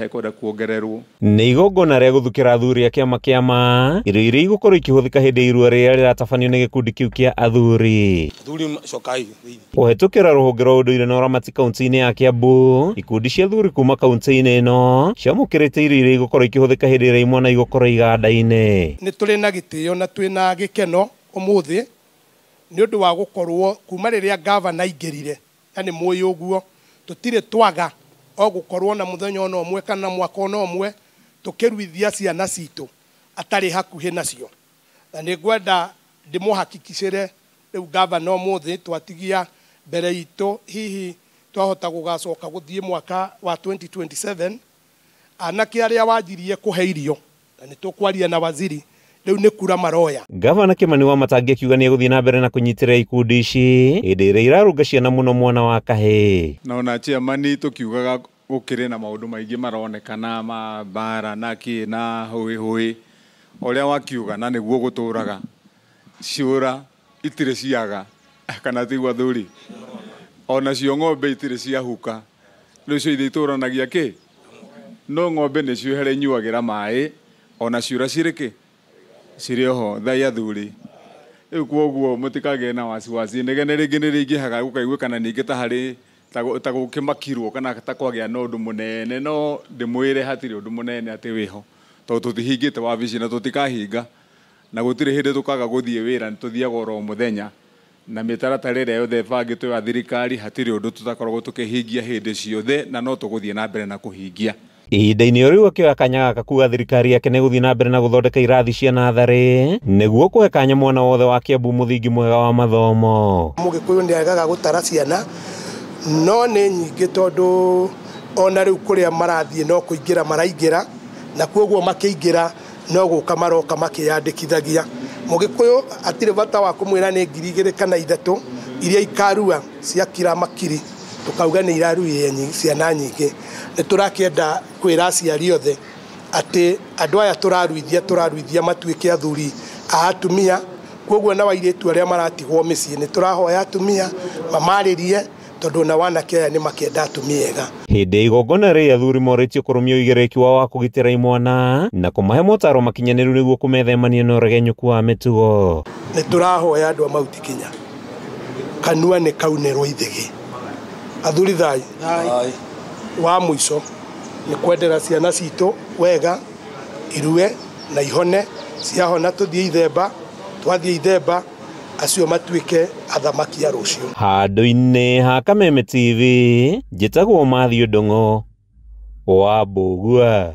Hekwenda kuongererwo. Nĩ igongona rĩa gũthukĩra athuri a kĩama kĩa ma irio iria igũkorwo ikĩhũthĩka hĩndĩ ya irua rĩrĩa rĩratabanio nĩ gĩkundi kĩu kĩa athuri. Athuri cokai thĩinĩ. Kũhetũkĩra rũhonge rwa ũndũire na ũramati kaunti-inĩ ya Kiambu, ikundi cia athuri kuma kaunti-inĩ ĩno ciamũkĩrĩte irio iria igũkorwo ikĩhũthĩka hĩndĩ ĩrĩa imwana igũkorwo iganda-inĩ. Nĩ tũrĩ na gĩtĩo na twĩ na gĩkeno ũmũthĩ nĩ ũndũ wa gũkorwo kuma rĩrĩa gavana aingĩrire, na nĩ mũĩ ũguo tũtirĩ twaga o gũkorwo na mũthenya ona ũmwe kana mwaka ona ũmwe tũkĩruithia ciana citũ atarĩ hakuhĩ nacio. Na nĩ ngwenda ndĩmũhakikicĩre rĩu gavana ũmũthĩ twatigia mbere itũ, hihi twahota gũgacoka gũthiĩ mwaka wa 2027, anake arĩa wanjirie kũhe irio, na nĩ tũkwaria na waziri, rĩu nĩ kura maroya. Gavana Kimani Wamatangi akiuga nĩ egũthiĩ na mbere na kũnyitĩrĩra ikundi ici hĩndĩ ĩrĩa irarũnga ciana mũno mwana wa kahĩĩ. Na ona chairman tũkiugaga gũkĩrĩ na maũndũ maingĩ maronekana ma mbara na kĩ na hũĩ hũĩ, ũrĩa wakiuga na nĩguo gũtũraga ciũra itirĩ ciaga kana tiguo athuri, ona cio ng'ombe itirĩ ciahuka, rĩu cio ithe itũranagia kĩ, no ng'ombe nĩcio harĩa inyuagĩra maĩ, ona ciũra cirĩ kĩ, cirĩ oho thai athuri. Rĩu kwoguo mũtikagĩe na wasiwasi, inegene rĩngĩ nĩ rĩingĩhaga gũkaiguĩkana ningĩ ta harĩ ta gũkĩmakirwo kana ta kwagĩa na ũndũ mũnene, no ndĩmwĩre hatirĩ ũndũ mũnene atĩ wĩho, tondũ tũtihingĩte wabici na tũtikahinga, na gũtirĩ hĩndĩ tũkaga gũthiĩ wĩra, nĩ tũthiaga oro mũthenya, na mĩtaratara ĩrĩa yothe ĩbangĩtwo ya thirikari hatirĩ ũndũ tũtakoragwo tũkĩhingia hĩndĩ ciothe, na no tũgũthiĩ na mbere na kũhingia. Ihinda-inĩ o rĩu akĩoya kanya gaka kuga thirikari yake nĩ ĩgũthiĩ na mbere na gũthondeka irathi cia natharĩ nĩguo kũhe kanya mwana wothe wa Kiambu mũthingi mwega wa mathomo. Mũgĩkũyũ nĩ agaga gũtara ciana, no nĩ nyingĩ tondũ ona rĩu kũrĩa marathiĩ no kũingĩra maraingĩra, na kwoguo makĩingĩra no gũka maroka makĩyandĩkithagia. Mũgĩkũyũ hatirĩ bata wa kũmwĩra nĩ 2,000 kana 3 iria ikarua ciakira makiri, tũkauga nĩ iraruire ciana nyingĩ. Nĩ tũrakĩenda kwĩra aciari othe atĩ andũ aya tũraruithia, tũraruithia matuĩke athuri a atumia, kwoguo na airĩtu arĩa maratigwo mĩciĩ nĩ tũrahoya atumia mamarĩrie, tondũ na wanake aya nĩ makĩenda atumia ega. Hĩndĩ ya igongona rĩrĩ athuri morĩtio kũrũmia ũigĩrĩrĩki wao wa kũgitĩra imwana na kũmahe motaro makinyanĩru nĩguo kũmethemania na ũregenyũku wa mĩtugo. Nĩ tũrahoya andũ a Mount Kenya, kanua nĩ kaunĩrwo ithĩgĩ. Athuri thai, wa mũico nĩ kwendera ciana citũ wega, irue na ihone, ciahona tũthiĩ ithemba, twathiĩ ithemba acio matuĩke athamaki a rũciũ. Handũ-inĩ ha Kameme TV, njĩtagwo Matthew Ndung'u wa Mbũgua.